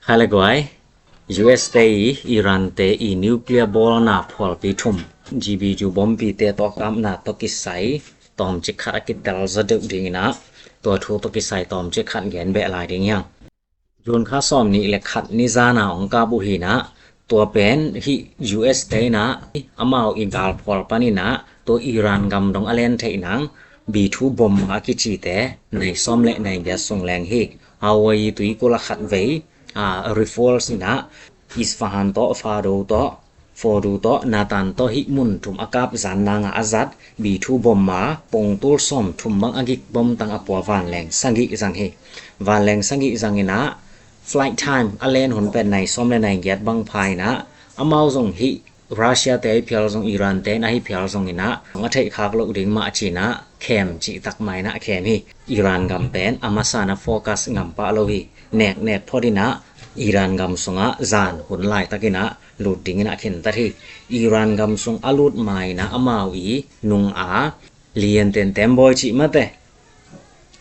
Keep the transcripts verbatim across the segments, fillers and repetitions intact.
Kha le guai, U S te i Iran te i nuclear bawlna phualpi thum, G B U bombpite tawh a kapna tawh kisai tawmcik khat a kitel zaw deuh dingin ah, tua thu tawh kisai tawmcik khat gen beh lai ding hi hang. June kha sawm nih le khat ni zan a hong kap uh hi in ah, tua pen hih U S te in ah amau i galphual panin ah tua Iran gam dong a len theih nang B two bomb a kicite nai sawm le nai giat sung leng hi. Hawaii tuikulh ah khat vei, a, refuel in ah Isfahan tawh, Fordow tawh, Fordow tawh, Natanz tawh hih mun thum a kap zan nang a a zat B two bomb a pongtul sawm thum bang a gik bomb tang a pua vanleng sagih zang hi. Vanleng sagih zang in ah flight time a len hun pen nai sawm le nai giat bang pha in ah, amau zong hih Russia te ahi phial zong, Iran te in ahi phial zong in ah, a theih khak loh ding mah ci in ah khem cih tak mai in ah khem hi. Iran gam pen a masa in ah focus ngam pah lo hi. Nek nek phot in ah Iran gam sungah zan hun laitak in ah lut dingin ah khentat hi. Iran gam sung a lut ma in ah amau i nung a lian tenten bawi cih mate,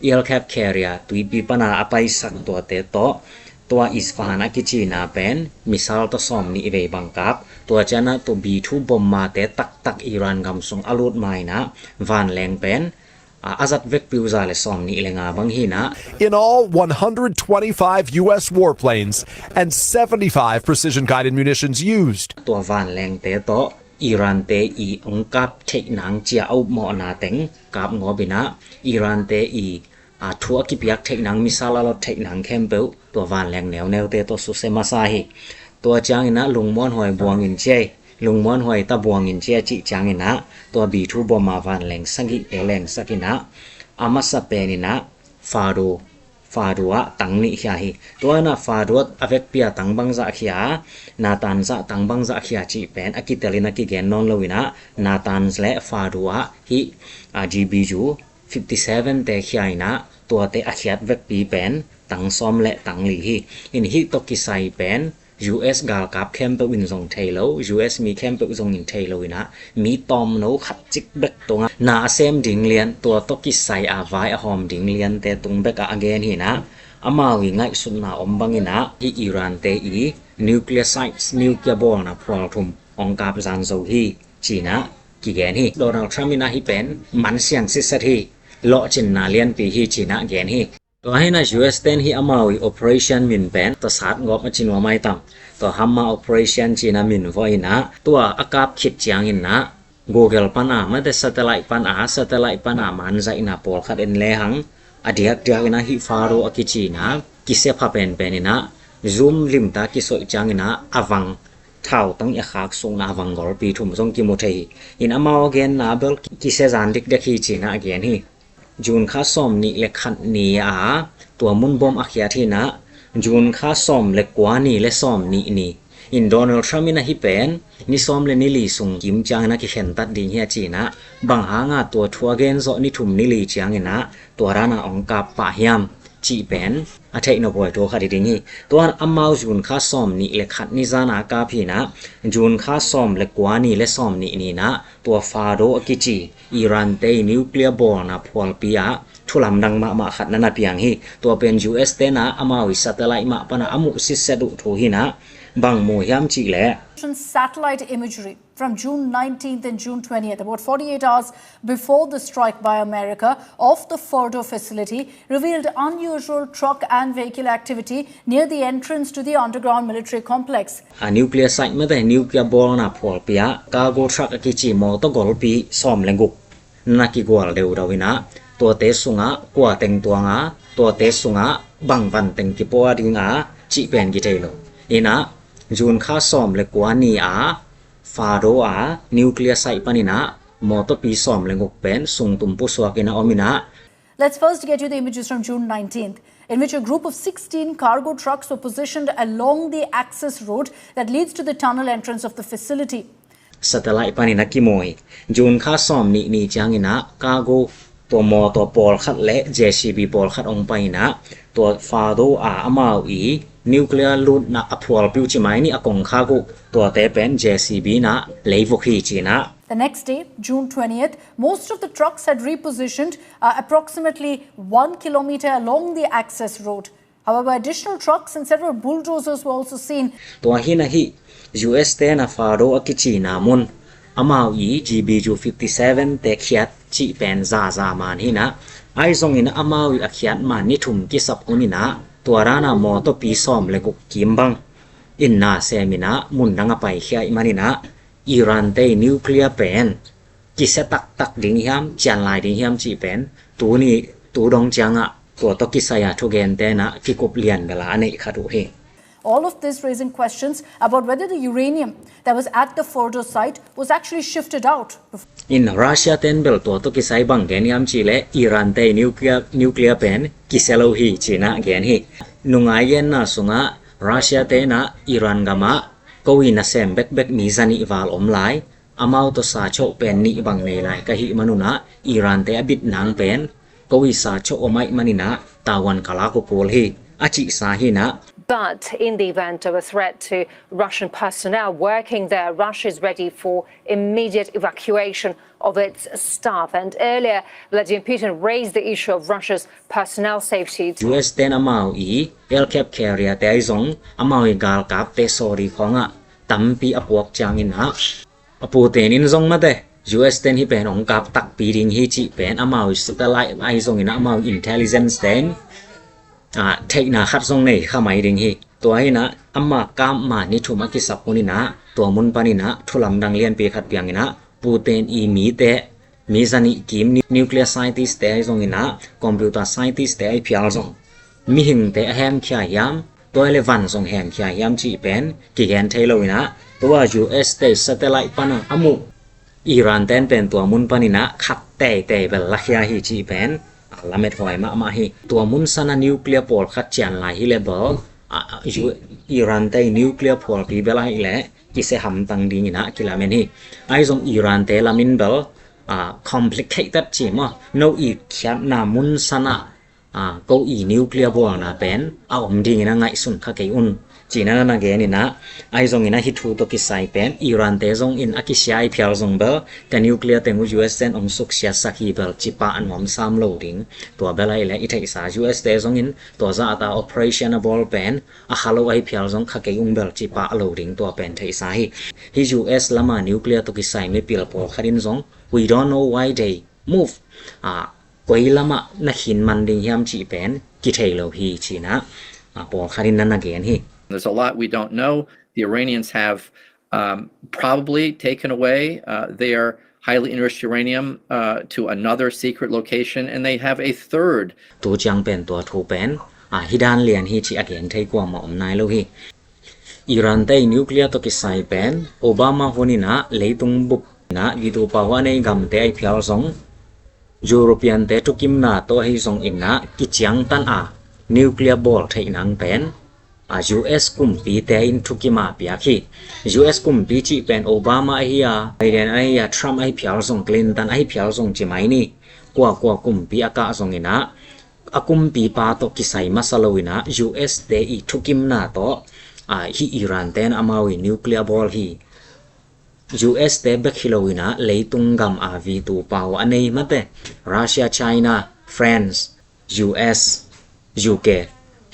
aircraft carrier tuipi pana a paisak tuate tawh, tua Isfahan a kicina pen missile tawh sawm nih vei bang kap, tua ciangin ah tua B two bomb mate taktak Iran gam sung a lut ma in ah vanleng pen, a, a zat vekpi uh za le sawm nih le nga bang hi in ah. In all, one hundred twenty-five U S warplanes and seventy-five precision-guided munitions used. Tua vanlengte tawh Iran te i hong kap theih nang ci a a upmawhna teng kap ngawp in ah, Iran te i, a, thu a kipiak theih nang, missile a lot theih nang khempeuh tua vanleng neuneute tawh susia masa hi. Tua ciangin ah lungmuanhuai buangin ci ei, lungmuanhuai ta buangin ci a cih ciangin ah tua B two bomb a vanleng sagihte lengsak in ah, a masa pen in ah Fordow, Fordow ah tang nih khia hi. Tua in ah Fordow ah a vekpi a tang bangzah khia, Natanz ah tang bangzah khia cih pen a kitel in a kigen nawn lo in ah, Natanz le Fordow ah hih, a, G B U fifty seven te khia in ah, tuate a khiat vekpi pen tang sawm le tang li hi. In hih tawh kisai pen U S galkap khempeuh in zong thei lo, U S mi khempeuh zong in thei lo in ah, mi tawmno khat cik bek tungah na a sem ding lian, tua tawh kisai a vai a hawm ding liante tung bek ah a gen hi in ah, amau i ngaihsutna om bangin ah hih Iran te i nuclear sites, nuclear bawlna phual thum hong kap zan zo hi ci in ah kigen hi. Donald Trump in ah hih pen man siang sitset hi, lawhcinna lianpi hi ci in ah gen hi. Tua hi in ah U S ten hih amau i operation min pen tasat ngawp a ci nuam ai tam. Tua Hammer operation ci in ah min vawh in ah, tua a kap khit ciangin ah Google pan a, mate satellite pan a, satellite pan a manzaihna pawlkhat en lehang, a diakdiak in ah hih Fordow a kici in ah kisia pha penpen in ah, zoom limta kisoih ciangin ah a vang, thautang i a khak sukna a vang golpi thum zong kimu thei hi. In amau a genna bel kisia zan dikdek hi ci in ah a gen hi. June kha sawm nih le khat ni a tua mun bom a khiat hi in ah, June kha sawm le kua ni le sawm nih ni. In Donald Trump in ah hih pen ni sawm le ni li sung kim ciangin ah kikhentat ding hi a ci in ah, bang hanga tua thu a gen zawh ni thum ni li ciangin ah tua dan a hong kap pah hiam cih pen a theih nop huai thu khat hi ding hi. Tua amau June kha sawm nih le khat ni zan a kap hi in ah, June kha sawm le kua ni le sawm nih ni in ah tua Fordow a kici Iran te i nuclear bawlna phualpi ah thu lamdang mahmah khat na na piang hi. Tua pen U S ten ah amau i satellite mah pan a a muh sitset uh thu hi in ah, bang mu hiam cih leh. Satellite imagery from June nineteenth and June twentieth, about forty-eight hours before the strike by America of the Fordow facility, revealed unusual truck and vehicle activity near the entrance to the underground military complex. A nuclear site mate, nuclear bawlna phualpi ah cargo truck a kici mawtaw golpi sawm le guk na kigual deudau in ah, tuate sungah kua teng tuang a, tuate sungah bang van teng kipaw a ding a cih pen kithei lo. In ah June kha sawm le kua ni a Fordow a nuclear site pan in ah mawtawpi sawm le guk pen sungtum pusuak in a om in ah. Let's first get you the images from June nineteenth, in which a group of sixteen cargo trucks were positioned along the access road that leads to the tunnel entrance of the facility. Satellite panin a kimu hi. June kha sawm nih ni ciangin ah cargo, tua mawtaw pawlkhat le J C B pawlkhat hong pai in ah, tua Fordow a amau i nuclear lutna a phualpi uh ci mai ni, a kongkhak uh, tuate pen J C B in ah leivuk hi ci in ah. The next day, June twentieth, most of the trucks had repositioned, uh, approximately one kilometer along the access road. However, additional trucks and several bulldozers were also seen. Tua hi na hih U S te na Fordo a kicina mun, amau i G B U fifty seven te khiat cih pen zaza man hi na. Ahi zongin amau i a khiat man ni thum kisap hun in ah, tua dan a mawtawpi sawm le guk kim bang in na sem in ah, mun dang a paikhia ahih manin ah, Iran te i nuclear pen kisia taktak ding hiam, cian lai ding hiam cih pen tuni tu dong ciangah tua tawh kisai a thugente na kikup lian bela a neih khat uh hi. All of this raising questions about whether the uranium that was at the Fordo site was actually shifted out. In Russia ten bel tua tawh kisai bang gen hiam cih leh Iran te nuclear, nuclear pen kisia lo hi cih na gen hi. Nungai genna sungah Russia te na Iran gamah ko i nasem bekbek mi zanih val om lai, amau tawh sa choh pen nih bang nei lai ka hih manun ah, Iran te a bit nang pen ko i sa choh om ahih manin ah, tavuan ka lak uh kul hi, a cihsa hi na. But in the event of a threat to Russian personnel working there, Russia is ready for immediate evacuation of its staff. And earlier, Vladimir Putin raised the issue of Russia's personnel safety. U S ten amau i aircraft carrier te ahi zong, amau i galkapte sorry khawngah tampi a puak ciangin ah, a Putin in zong mate, U S ten hih pen hong kap takpi ding hi cih pen amau i satellite ahi zongin ah, amau i intelligence ten ah, theihna khat zong nei kha mai ding hi. Tua hi na, ama kap man ni thum a kisap hun in ah, tua mun panin ah thu lamdang lianpi khat piangin ah, Putin i mite, mi zanih kim, nu-, nuclear scientist te ahi zongin ah, computer scientist te ahi phial zong, mihingte a hengkhia hiam, tua le van zong hengkhia hiam cih pen kigen thei lo in ah, tua U S te satellite pan a a muh Iran ten pen tua mun panin ah khat teitei bel lakhia hi cih pen, ah, lamet huai mahmah hi. Tua mun sana nuclear pawlkhat cian lai hi le bel, ah, U-, Iran te nuclear phualpi bel ahi leh kisia hamtang dingin ah kilamen hi. Ahi zong Iran te lamin bel, ah, complicated ci maw, no i khiatna mun sana ah, ko i nuclear bawlna pen a om dingin a ngaihsun kha kei un, cih na na gen in ah, ahi zongin ah hih thu tawh kisai pen Iran te zongin a kisia ahi phial zong bel, ka nuclear teng uh U S ten hong suksiasak hi bel ci pah a nuam sam lo ding. Tua bel ahi leh i theihsa U S te zongin tua zahta operation a bawl pen a kha lo ahi phial zong kha kei ung bel ci pah lo ding, tua pen theihsa hi. Hih U S lama nuclear tawh kisai mipil pawlkhat in zong, we don't know why they move. Ah, koi lamah na khin man ding hiam cih pen kithei lo hi cih na, ah, pawlkhat in na na gen hi. There's a lot we don't know. The Iranians have, um, probably taken away, uh, their highly enriched uranium, uh, to another secret location, and they have a third. Tu ciang pen tua thu pen, ah, hih dan lian hi cih a gen thei kuamah om nai lo hi. Iran te i nuclear tawh kisai pen Obama hun in ah leitung bup in ah vitu pau a nei gamte ahi phial zong, European te thukimna tawh ahi zongin ah kiciangtan a nuclear bawl theih nang pen, ah, U S kumpite in thukim a piak hi. U S kumpi cih pen Obama ahi a, Biden ahi a, Trump ahi phial zong, Clinton ahi phial zong ci mai ni. Kuakua kumpi a kah zongin ah, a kumpipa tawh kisai masa lo in ah U S te i thukimna tawh, ah, hih Iran ten amau i nuclear bawl hi. U S te bek hi lo in ah leitung gam a vitu pau a nei mate, Russia, China, France, U S, U K,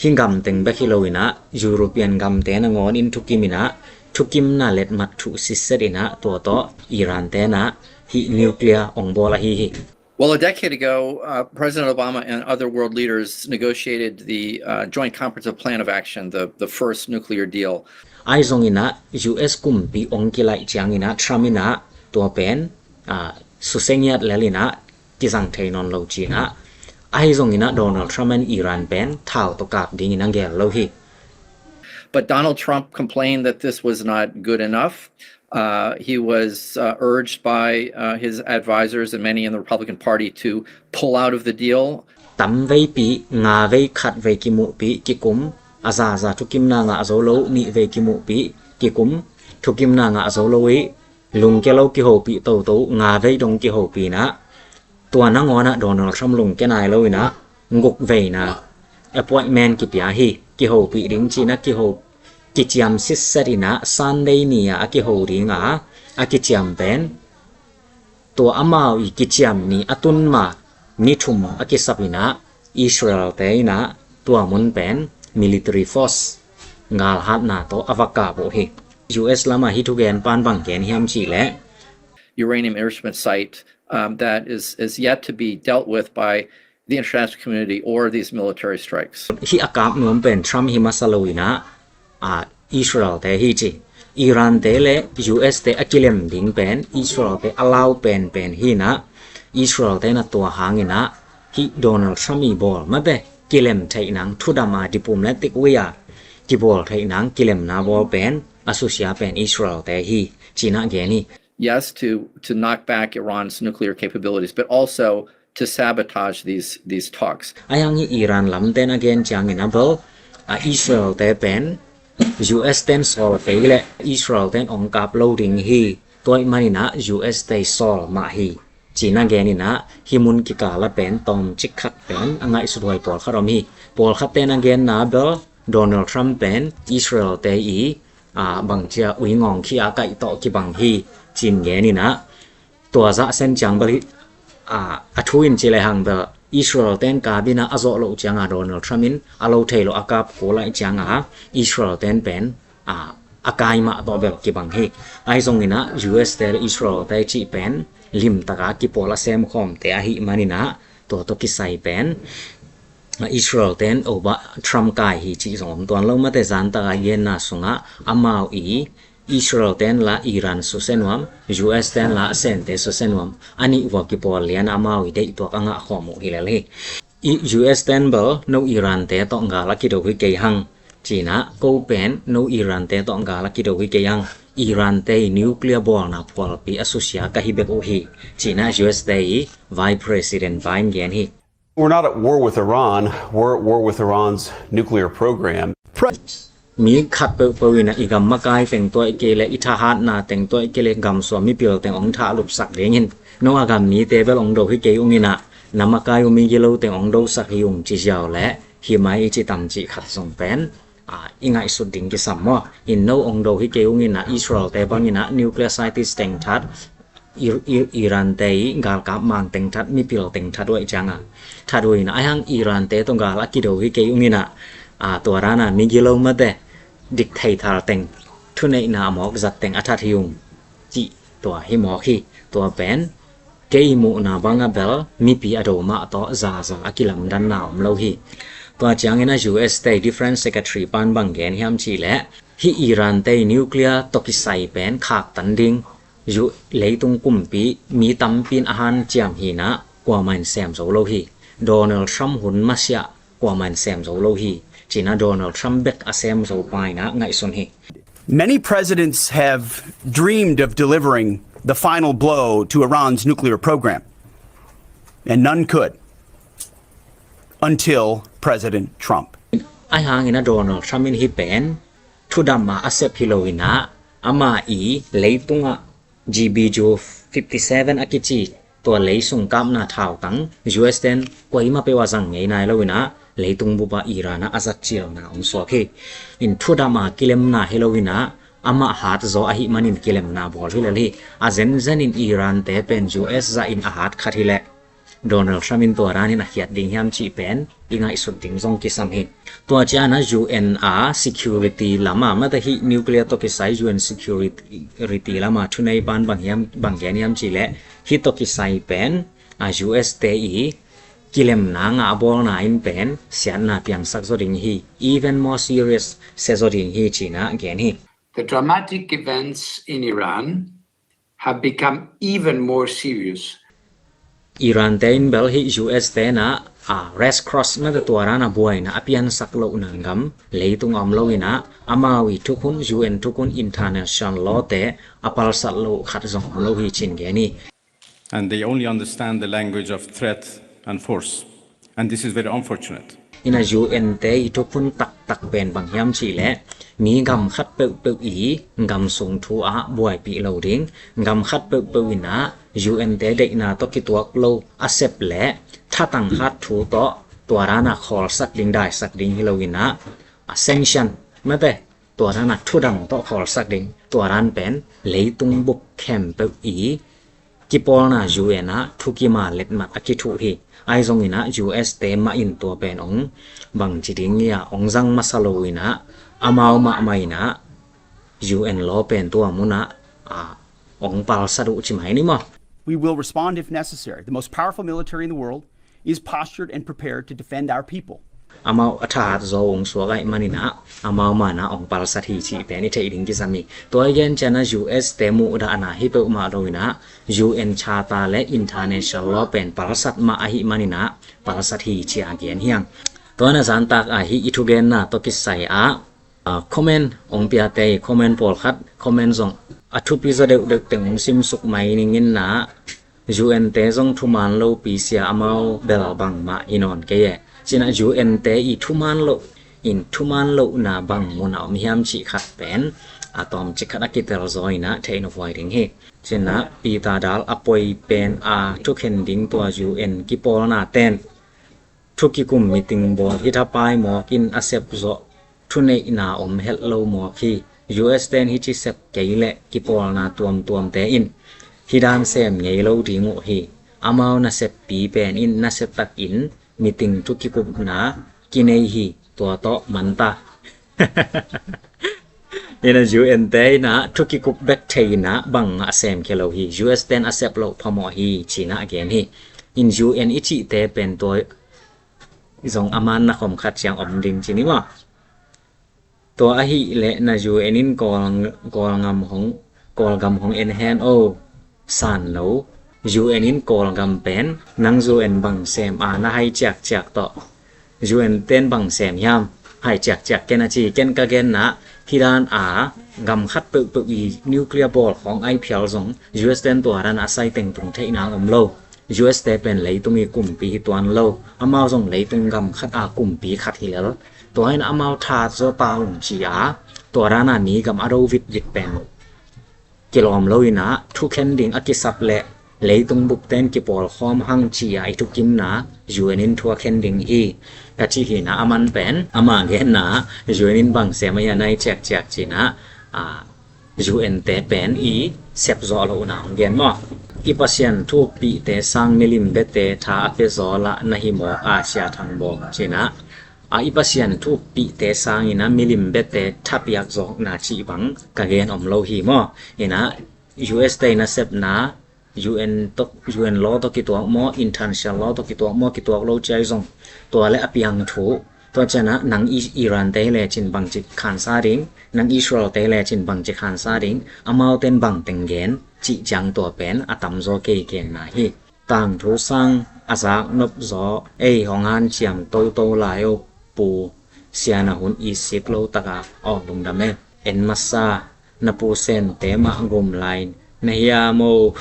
hih gam teng bek hi lo in ah European gamte nangawn in thukim in ah thukimna letmat thuh sitset in ah tua tawh Iran ten ah hih nuclear hong bawl ahi hi. Well, a decade ago, uh, President Obama and other world leaders negotiated the, uh, Joint Comprehensive Plan of Action, the, the first nuclear deal. Ahi zongin ah U S kumpi hong kilaih ciangin ah Trump in ah tua pen, ah, susia ngiat lel in ah kizang thei nawn lo ci in ah, ahi zongin ah Donald Trump in Iran pen thau tawh kap dingin a gel lo hi. But Donald Trump complained that this was not good enough. Uh, he was, uh, urged by, uh, his advisors and many in the Republican Party to pull out of the deal. Tam veipi, nga vei khat vei kimuhpi kikum, a zaza thukimna ngah zo lo, nih vei kimuhpi kikum, thukimna ngah zo lo i, lungkia lo kihopih toto, nga vei dong kihopih in ah, tua nangawn ah Donald Trump lungkia nai lo in ah, guk veina appointment kipia hi, kihopih ding ci in ah, kiho, kiciam sitset in ah, Sunday ni a a kiho ding a, a kiciam pen, tua amau i kiciam ni a tun ma ni thum a kisap in ah, Israel te in ah tua mun pen military force galhatna tawh a va kap uh hi. U S lamah hih thugen pan bang gen hiam cih leh, uranium enrichment site, um, that is, is yet to be dealt with by the international community or these military strikes. Hih a kap nuam pen Trump hi masa lo in ah, ah, Israel te hi ci. Iran te le U S te a kilem ding pen Israel te a lau penpen hi in ah, Israel te na tua hang in ah hih Donald Trump i bawl mate kilem theih nang, thudam a, diplomatic way a kibawl theih nang kilemna bawl pen a susia pen Israel te hi ci in ah gen hi. Yes, to, to knock back Iran's nuclear capabilities, but also to sabotage these, these talks. Ahi hang hi Iran lamten a gen ciangin a bel, a, Israel te pen U S ten sawl kei leh Israel ten ong kap lo ding hi, tua ahih manin ah U S te sawl mah hi ci in a gen in ah, hih mun kikal a pen tawmcik khat pen a ngaihsut huai pawlkhat om hi. Pawlkhat ten a genna bel Donald Trump pen Israel te i, a, bangcia uingawng khia kaih tawh kibang hi ci in gen in ah, tua zah sen ciang bel hi, a, a thu in ci lehang bel Israel ten kap in ah a zawh loh ciang a Donald Trump in a lo thei loh a kap kul ahih ciang a Israel ten pen, a, a kai mah tawh bel kibang hi. Ahi zongin ah U S te le Israel te cih pen limtak a kipawl a semkhawmte ahih manin ah tua tawh kisai pen, a, Israel ten Oba Trump kai hi cih zong om tuan lo mate, zantak a genna sungah amau i Israel ten la Iran susia nuam, U S ten la a sente susia nuam, a nih vua kipawl lian amau i deihtuak a ngah khawm uh hi lel hi. I U S ten bel no Iran te tawh gal a kido hi kei hang ci in ah, ko pen no Iran te tawh gal a kido hi kei hang, Iran te i nuclear bawlna phualpi a susia ka hi bek uh hi ci in ah U S te i Vice President pa in gen hi. We're not at war with Iran. We're at war with Iran's nuclear program. Mi khat peuhpeuh in ah i gam makai teng tua i kei le i thahatna teng tua i kei le gam sua mipil teng ong thah lupsak dingin no a gam mite bel ong do hi kei ung in ah na makai uh migilo teng ong dosak hi ung ci ziau le hi mai i ci tam cih khat zong pen, a, i ngaihsut ding kisam maw? In no ong do hi kei ung in ah Israel te bang in ah nuclear scientist teng that, I-, I-, Iran te i galkap mang teng that, mipil teng that uh ahih ciang a that uh in ah, ahi hang Iran te tawh gal a kido hi kei ung in ah, a, tua dan a migilo mate dik thei thal teng, thuneihna a mawk zat teng a that hi ung cih tua hi mawk hi. Tua pen kei muhna bang a bel mipi a do mah tawh zaza a kilamdanna om lo hi. Tua ciangin a U S te Defense Secretary pan bang gen hiam cih leh, hih Iran te nuclear tawh kisai pen khaktan ding U-, leitung kumpi mi tampi in a hanciam hi in ah kuamah in sem zo lo hi. Donald Trump hun masiah kuamah in sem zo lo hi ci in ah Donald Trump bek a sem zo pa in ah ngaihsun hi. Many presidents have dreamed of delivering the final blow to Iran's nuclear program, and none could until President Trump. Ahi hangin a Donald Trump in hih pen thudam a a sep hi lo in ah, amah i leitungah G B U fifty seven a kici tua leisung kapna thautang U S ten kuamah peuh a zang ngei nai lo in ah leitung bup ah Iran ah a zat cilna ong suak hi. In thudam a kilemna hi lo in ah amah hat zaw ahih manin kilemna bawl hi lel hi. A zenzen in Iran te pen U S zah in a hat khat hi leh Donald Trump in tua dan in a khiat ding hiam cih pen i ngaihsut ding zong kisam hi. Tua ciang a U N a security lam a mate hih nuclear tawh kisai U N security lam a thunei pan bang hiam, bang gen hiam cih leh hih tawh kisai pen, a, U S te i kilemna ngah bawlna in pen siatna piangsak zaw ding hi. Even more serious se zaw ding hi ci in ah gen hi. The dramatic events in Iran have become even more serious. Iran te in bel hih U S te in ah, a, Red Cross mate tua dan a buaina a piansak lohna gam leitung a om lo in ah amau i thukhun, U N thukhun, international law te a palsat loh khat zong om lo hi ci in gen hi. And they only understand the language of threat and force. And this is very unfortunate. In a U N te i thukhun taktak pen bang hiam cih leh mi gam khat peuhpeuh i gam sung thu ah buaipih lo ding, gam khat peuhpeuh in ah U N te deihna tawh kituak lo a sep leh thatang hat thu tawh tua dan a khawlsak ding, daisak ding hi lo in ah, a, sanction mate tua dan a thudam tawh khawlsak ding, tua dan pen leitung bup khempeuh i kipawlna U N ah thukima letmat a kithuh hi. Ahi zongin ah U S te mah in tua pen ong bangci ding hi a, ong zang masa lo in ah amau mahmah in ah U N law pen tua munah a ong palsat uh ci mai ni maw. We will respond if necessary. The most powerful military in the world is postured and prepared to defend our people. Amau a thahat zaw ung suak ahih manin ah amau mah in ah ong palsat hi cih pen i theih ding kisam hi. Tua i gen ciang ah U S te muhdahna hi peuhmah lo in ah U N Charter le international law pen palsat mah ahih manin ah palsat hi ci a gen hi hang. Tua na zantak ah hih i thugenna tawh kisai ah, ah, comment ong piate hi, comment pawlkhat comment zong a thupi zaw deuhdeuh teng ong simsuk mai ning in ah U N te zong thuman lopi sia, amau bel bangmah hi nawn kei e. Ci in ah U N te i thuman loh in thuman lohna bang munah om hiam cih khat pen a tawmcik khat a kitel zaw in ah theih nuam huai ding hi. Ci in ah Peter Dahl a poi pen a thukhen ding tua U N kipawlna ten thu kikum meeting bawl hi thapai mawk in a sep zawh thuneihna om helh lo mawk hi. U S ten hih ci sep kei leh kipawlna tuamtuamte in hih dan sem ngei lo ding uh hi. Amau naseppi pen in nasep takin meeting thu kikupna kinei hi, tua tawh man ta. In ah U N te in ah thu kikup bek thei in ah bangmah sem khia lo hi. U S ten a sep loh phamawh hi ci in ah a gen hi. In U N i cihte pen tua zong a manna khawm khat ciang om ding ci ni maw. Tua ahih leh na U N in Kawl, Kawlgam hong, Kawlgam hong en hen o, san lo. U N in Kawlgam pen nang U N bang sem a na hai ciakciak tawh U N ten bang sem hiam, hai ciakciak ken a ci. Ken ka genna hih dan a gam khat peuhpeuh i nuclear bawl khawng ai phial zong U S ten tua dan a sai teng tung theih nang om lo. U S te pen leitung i kumpi hi tuan lo. Amau zong leitung gam khat a kumpi khat hi lel. Tua in amau thahat zaw ta ung ci a, tua dan a mi gam a do vitvit pen kilawm lo in ah thukhen ding a kisap leh leitung bupten kipawl khawm hang ci a i thukimna U N in thu a khen ding hi. Ka ci hi in ah a man pen ama genna U N in bang sem a hi a nai ciakciak ci in ah, a, U N te pen i sep zawh lohna hong gen maw. I Pasian thu uppihte sang milim biate tha a pia zaw lah na hi mawk a, Sia Thang Bawm ci in ah, a, i Pasian thu uppihte sang in ah milim biate thapiak zawkna cih bang ka gen om lo hi maw. In ah U S te in a sepna U N tawh, U N law tawh kituak maw, international law tawh kituak maw, kituak lo ci a hi zong tua le a piang thu. Tua ciang ah nang I-, Iran te hi lecin bangci khansa ding, nang Israel te hi lecin bangci khansa ding, amaute in bang teng gen cih ciang tua pen a tamzaw kei genna hi. Tangthu sang a zaknop zaw ei hong hanciam toto lai o, Pu Sia, na hun i sik lo tak a, aw lungdam e. En masa, na Pu Sente mah gum lai na hiam o.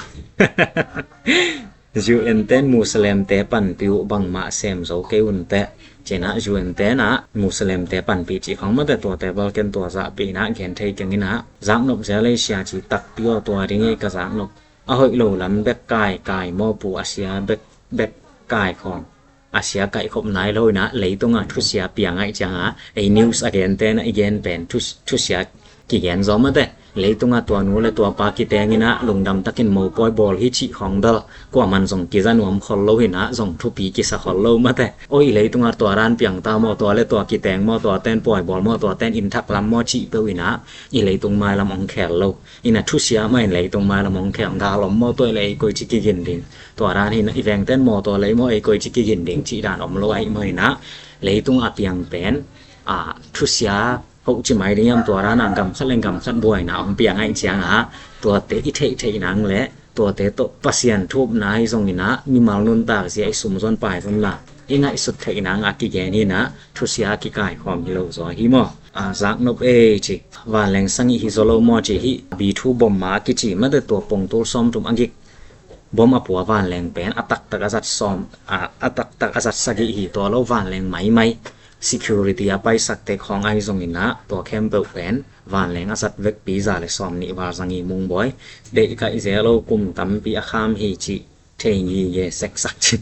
U N ten Muslim te panpih uh, bangmah sem zo kei un teh. Ci in ah U N ten ah Muslim te panpih cih khawng mah teh, tuate bel ken tua zahpih in ah gen thei keng in ah, zaknop zel ei Sia ci takpi aw, tua ding ei ka zaknop. A hoih lo lam bek kaikai maw, Pu, a sia bek, bek kaikhawm, a sia kaihkhop nai lo in ah leitung a thusia piang ahih ciang a, ei news a gente in ah i gen pen thu, thusia kigen zaw mah teh. Leitung a tua nu le tua pa kiteng in ah lungdam takin mopawi bawl hi cih khawng bel kuaman zong kiza nuam khol lo in ah, zong thupi kisa khol lo mah teh. Oi, leitung a tua dan piang ta maw, tua le tua kiteng maw, tuate'n pawi bawl maw, tuate'n inn thak lam maw cih peuh in ah i leitung mailam hong khel lo. In ah thusia mah in leitung mailam hong khel, gal om maw, tua le ei koici kigin ding. Tua dan hi in ah i vengte'n mawtaw lei maw, ei koici kigin ding cih dan om lo ahih manin ah, leitung a piang pen, a, thusia hoh ci mai ding hiam, tua dan a gam khat le gam khat buaina hong piang ahih ciang a, tuate i theih theih nang le tuate tawh Pasian thu upna ahi zongin ah mimal nuntak zia i sum zon pai zonna i ngaihsut theih nang a kigen hi in ah, thusia a kikaikhawm hi lo zaw hi maw. A, zaknop ei ci, vanleng sang i hi zaw lo maw ci, hih B two bomb a kici mah teh, tua pongtul sawmthum a gik bomb a pua vanleng pen a taktak a zat sawm, a, a taktak a zat sagih hi. Tua lo vanleng maimai, security a paisak tek khawng ahi zongin ah, tua khempeuh pen vanleng a zat vekpi za le sawmnih val za ngi mungbawi, deihkaih zel lo, kum tampi a kham hi cih thei ngige seksak cin.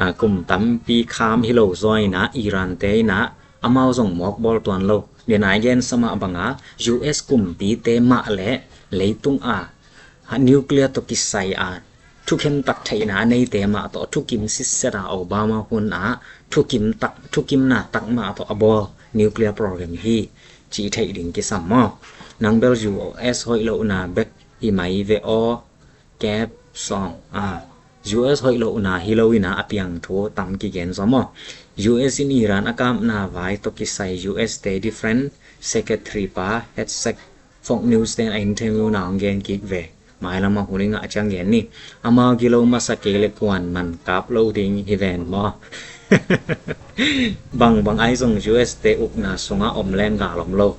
A, kum tampi kham hi lo zaw in ah, Iran te in ah amau zong mawk bawl tuan lo. Tua nai gen sa mah bang a, U S kumpite mah le leitung a a nuclear tawh kisai a thukhen tak theihna a neite mah tawh thukim sitset a Obama hun ah thukim tak, thukimna tak mah tawh a bawl nuclear program hi cih theih ding kisam maw? Nang bel U S hoih lohna bek hi mai ve aw. Kep sawng a, U S hoih lohna hi lo in ah a piang thu tam kigen zaw maw? U S in Iran a kapna vai tawh kisai U S te Defense Secretary pa Hegseth Fox News ten a interview na hong gen kik ve. Mailam a hun i ngah ciang gen ni. Amau gilo masa kei le kuan man kap lo ding hi ven maw? Bang bang ahi zong U S te ukna sungah om leng gal om lo.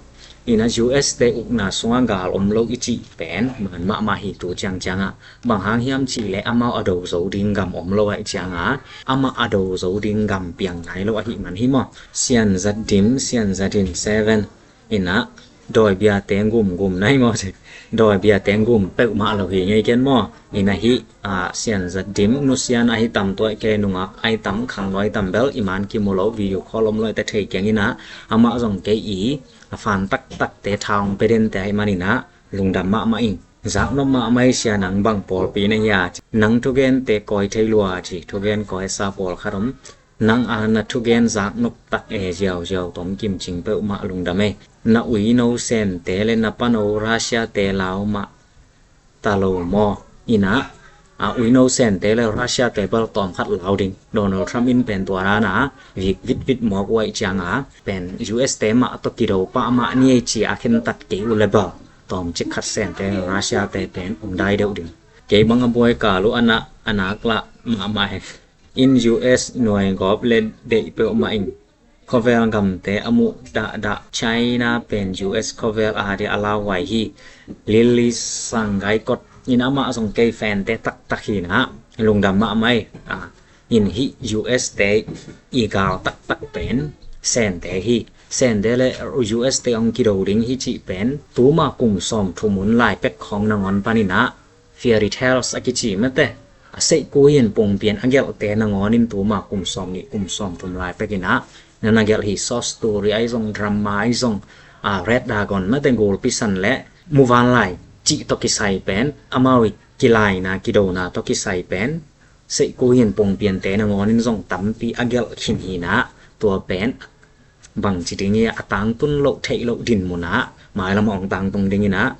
Ina U S te ukna sungah gal om lo i cih pen man mahmah hi tu ciangciang ah. Bang hang hiam cih leh amau a do zo ding gam om lo ahih ciang a, amah a do zo ding gam piang nai lo ahih man hi maw? Sian Zat Dim, Sian Zat Dim seven. Ina dawi biate gum gum nai maw? Dawi biate gum peuhmah lo hi ngei ken maw? Ina hih a, Sian Zat Dim, nusian ahi tam, tuaih kei nungak ahi tam, khangno ahi tam bel i man kimu lo, video call om lo i te thei keng ina, amah zong kei i a fan taktakte thaung pedente ahi man ina lungdam mahmah ing. Zaknop mahmah i sia, nang bang pawlpi na hia? Nang thugente kawi thei lua ci, thugen kawi sa pawlkhat om. Nang a na thugen zaknop tak e ziauziau tom kimcing peuhmah lungdam e. Na uino sente le na pano Russia te lau mah ta lo maw? Ina a uino sente le Russia te bel tawmkhat lau ding. Donald Trump in pen tua dana vik vitvit mawk uaih cianga pen U S te mah tawh kido pah mah ni ei ci a khentat kei uh le bel tawmcik khat sente le Russia te pen om dai deuh ding. Kei bang a buai kal uh a nak, a nak lah mahmah e. In U S nuai gawp le deih peuhmah in. Khawvel gamte a muh dahdah China pen U S khawvel a dia a lauhuai hi. Lili sanggai kot in amah zong kei fante taktak hi na lungdam mahmah e. A, in hih U S te i gal taktak pen sente hi. Sente le U S te hong kido ding hi cih pen tuma kum sawm thum hun lai pek khawng nangawn panin ah fairy tales a kici mate. A seihku hin pongpian a gelhte nangawnin tuma kum sawm nih kum sawm thum lai pekin ah na na gelh hi. Sob story ahi zong, drama ahi zong, a, Red Dragon mate, gulpi san le muvanlai cih tawh kisai pen amau i kilaina kidona tawh kisai pen seihku hin pongpiante nangawnin zong tampi a gelh khin hi na. Tua pen bangci ding hi a, tangtun loh theih loh dinmun ah mailam a hong tangtung dingin ah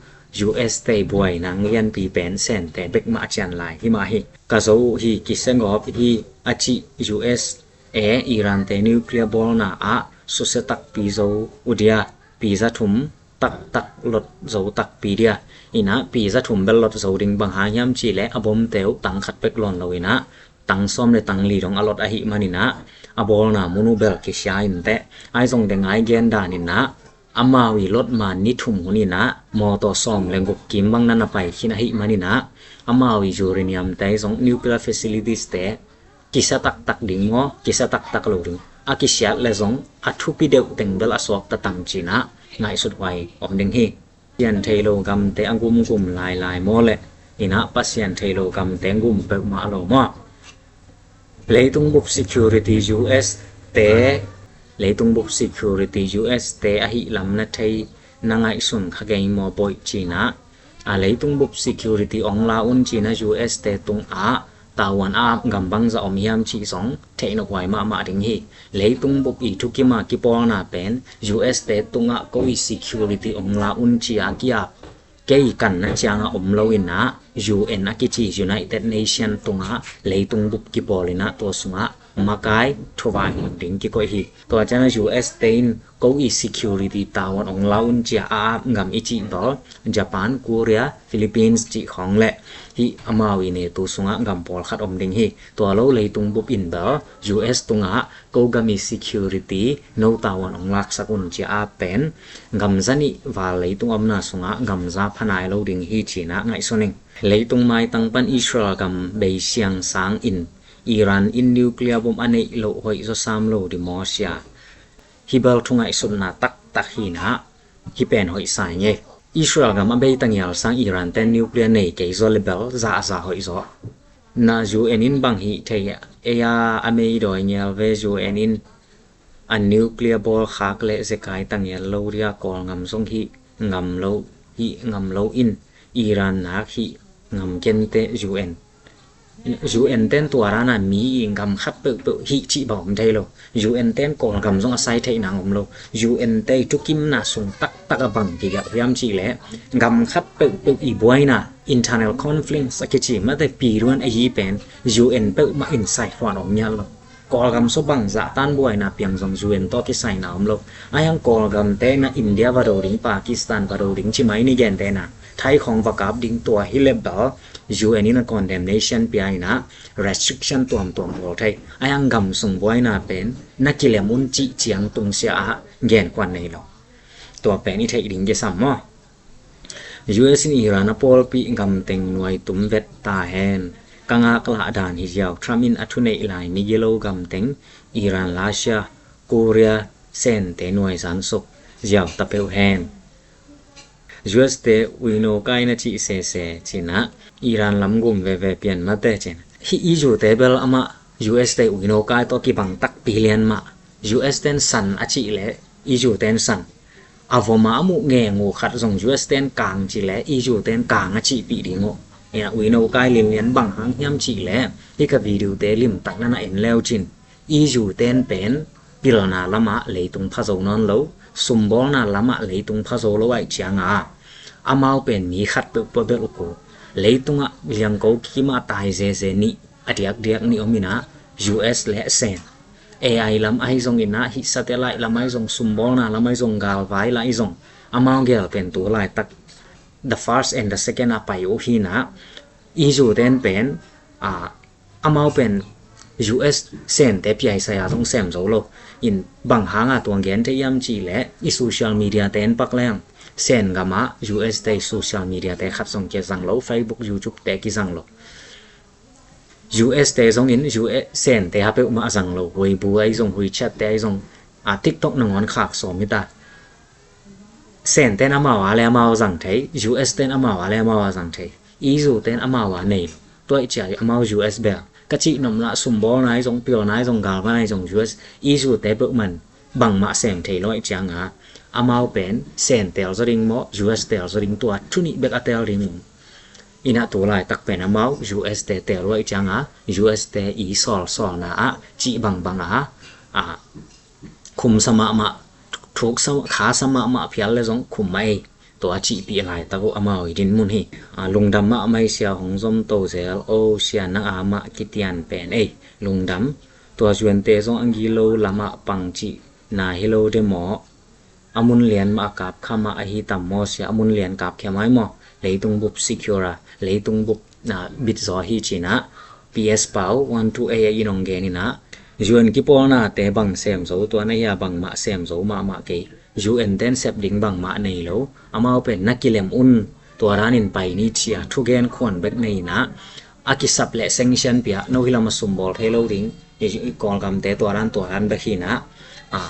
U S te buaina lianpi pen sente bek mah a cian lai hi mah hi. Ka zo uh hi, kisia gawp hi a cih U S e Iran te nuclear bawlna ah susia takpi zo uh dia, pi za thum taktak lot zo takpi dia. Ina pi za thum bel lot zo ding, bang hang hiam cih leh a bomte uh tang khat pek lawn lo ina tang sawm le tang li dong a lot ahih manin ah a bawlna mun uh bel kisia inteh. Ahi zong de ngai gen danin ah amau i lot man ni thum hun in ah mawtaw sawm le guk kim bang na na pai khin ahih manin ah amau i uranium te ahi zong nuclear facilities te kisia taktak ding maw, kisia taktak lo ding, a kisiat le zong a thupi deuh teng bel a suakta tam ci-in ah ngaihsut huai om ding hi. Sian thei lo gamte a gumgum lailai maw le, ina Pasian thei lo gamte gum peuhmah lo maw? Leitung bup security U S te, leitung bup security U S te ahih lam na thei, na ngaihsun kha kei maw boih ci-in ah. A, leitung bup security ong la un ci-in ah U S te tungah Taiwan a ap gam bangzah om hiam cih zong theih nop huai mahmah ding hi. Leitung bup i thukim a kipawlna pen U S te tungah ko i security ong la un ci-a ki-ap kei kanna ciangah om lo in ah U N a kici United Nation tungah leitung bup kipawl in ah tua sungah makai thuvai hun ding kikoih hi. Tua ciangah U S te in ko i security Taiwan ong la un ci-a a ap gam i cih bel Japan, Korea, Philippines cih khawng le hih amau i NATO sungah gam pawlkhat om ding hi. Tua lo leitung bup in bel U S tungah ko gam i security no Taiwan ong laksak un ci-a a ap pen gam za nih val leitung omna sungah gam za pha nai lo ding hi ci-in ah ngaihsun ing. Leitung maitang pan Israel gam bei siang sangin Iran in nuclear bomb a neih loh hoih zaw sam lo ding maw sia? Hih bel thu ngaihsutna taktak hi na, hih pen hoih sa ing e. Israel gam a bei ta ngial sang Iran ten nuclear nei kei zaw le bel zahzah hoih zaw. Na U N in bang hih thei, ei a a mei dawi ngial ve, U N in a nuclear bawl khak le zekai ta ngial lo dia Kawl gam zong hih ngam lo, hih ngam lo in Iran nak hih ngam kente U N. U N ten tua dana mi i gam khat peuhpeuh hih cih bang om thei lo. U N ten Kawlgam zong a sai theih nang om lo. U N te i thukimna sung taktak a bang kigelh hiam cih leh gam khat peuhpeuh i buaina internal conflicts a kici mate piluan a hi pen U N peuhmah in sai huan om ngiat lo. Kawlgam sua bangzah tan buaina piang zong U N tawh kisaina om lo. Ahi hang Kawlgam te na India va do ding, Pakistan va do ding ci mai ni, gentehna Thai khawng va kap ding, tua hi leh bel U N in a condemnation pia in a restriction tuamtuam bawl thei. Ahi hang gam sung buaina pen na kilem un cih ciang tungsia ah genkhuan nei lo. Tua pen i theih ding kisam maw? U S in Iran a pawlpih gamteng nuai tum vet ta hen. Ka ngaklah dan hi ziau, Trump in a thuneih lai migilo gamteng Iran, Russia, Korea sente nuai zansuk ziau ta peuh hen. U S te uino kai na cih sese cin a, Iran lam gum veve pian mate cin. Hih E U te bel amah U S te uino kai tawh kibang takpi lian mah. U S ten san a cih leh E U ten san. A vom a a muh ngeng uh khat zong U S ten kang cih leh E U ten kang a cihpih ding uh. Ina uino kai linlian bang hang hiam cih leh hih ka video te limtak na na en leu cin. E U ten pen pilna lamah leitung pha zo nawn lo, sumbawlna lamah leitung pha zo lo ahih cianga amau pen mi khat peuhpeuh bel uk uh. Leitungah liangko kimah tai zeze nih a diakdiak nih om ina, U S le Sen. A I lam ahi zong ina, hih satellite lam ahi zong, sumbawlna lam ahi zong, galvai lah ahi zong, amau gel pen tu laitak the first and the second a pai uh hi ina. E U ten pen a amau pen U S Sente piaisai a zong sem zo lo. In bang hanga tuang gen te iam cih leh i social media te en pak leng Sen gama U S te i social media te khat zong kia zang lo, Facebook, YouTube te ki zang lo. U S te zong in U S Sente ha peuhmah zang lo, Weibo ahi zong, WeChat te ahi zong, a TikTok nangawn khak sawm hi ta. Sente in amau a le amau zang thei, U S te in amau a le amau a zang thei. E U te in amau a nei lo. Tua i ciah hi amau U S bel. Ka cih nopna sumbawlna ahi zong, pilna ahi zong, galvan ahi zong, U S, E U te peuhmah in bangmah sem thei lo ahih cianga amau pen Sen tel zaw ding maw, U S tel zaw ding, tua thu nih bek a tel ding. Ina tu laitak pen amau U S te tel lo ahih cianga U S te i sawlsawlna ah cih bangbang a, a khumsa mahmah, thuksa, khasa mahmah phial le zong khum mah ei. Tua cihpih laitak uh amau i dinmun hi. A, lungdam mahmah ei sia, hong zom to zel o sia, nang a mah kitian pen ei. Lungdam. Tua zuante zong a gilo lamah pang cihna hi lo de maw? A mun lian mah a kapkha mah ahi tam maw sia? A mun lian kapkhia mai maw? Leitung bup secure a, leitung bup na bit zaw hi cina. P S Pau one two eight a in hong gen ina, U N kipawlnate bang sem zo, tua na hia bangmah sem zo mahmah kei. U N ten sep ding bangmah nei lo. Amau pen na kilem un, tua danin pai ni cia thugen khuan bek nei ina. A kisap le sanction pia, no hi lam a sumbawl thei lo ding. I, i Kawlgamte tua dan, tua dan bek hi ina. A,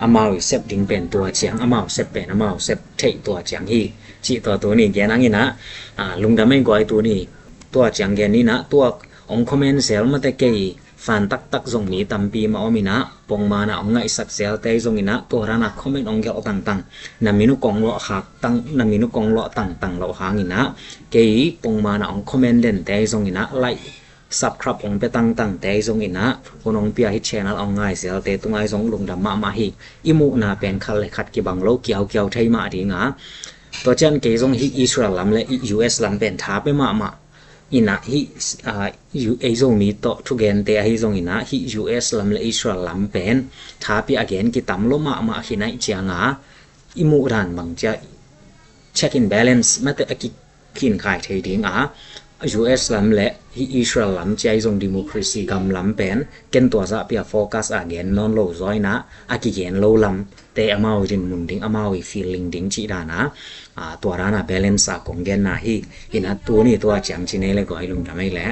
amau i sep ding pen tua ciang, amau sep pen amau sep theih tua ciang hi. Cih tua tuni gen ang ina, a, lungdam ei guai tuni. Tua ciang gen ina, tua ong comment zel mate kei fan taktak zong mi tampi mah om ina, pongmana ong ngaihsak zelte zong ina, tua dana comment ong gelh tangtang. Na minute kong lawh khak tang, na minute kong lawh tangtang loh hang ina, kei pongmana ong comment dente zong ina, like, subscribe ong pe tangtangte zong ina, hun ong pia hi channel ong ngai zelte tungai zong lungdam mahmah hi. I muhna pen khat le khat kibang lo, kiaukiau thei mah dinga. Tua cian kei zong hi Israel lam le U S lam pen tha pe mahmah. Ina hi, a, U-, ei Zomi tawh thugente ahi zong ina hi U S lam le Israel lam pen tha pia a gen kitam lo mahmah hi naih cianga. I muh dan bang cia check and balance mate a ki khinkhai thei dinga, U S lam le hi Israel lam cia i zong democracy gam lam pen ken tua zah pia focus a gen nawn lo zaw ina, a kigen lo lamte amau i dinmun ding, amau i feeling ding cih dana, a, tua dana balance a kong genna hi. Ina tuni tua ciang ci nei le guai, lungdam ei le.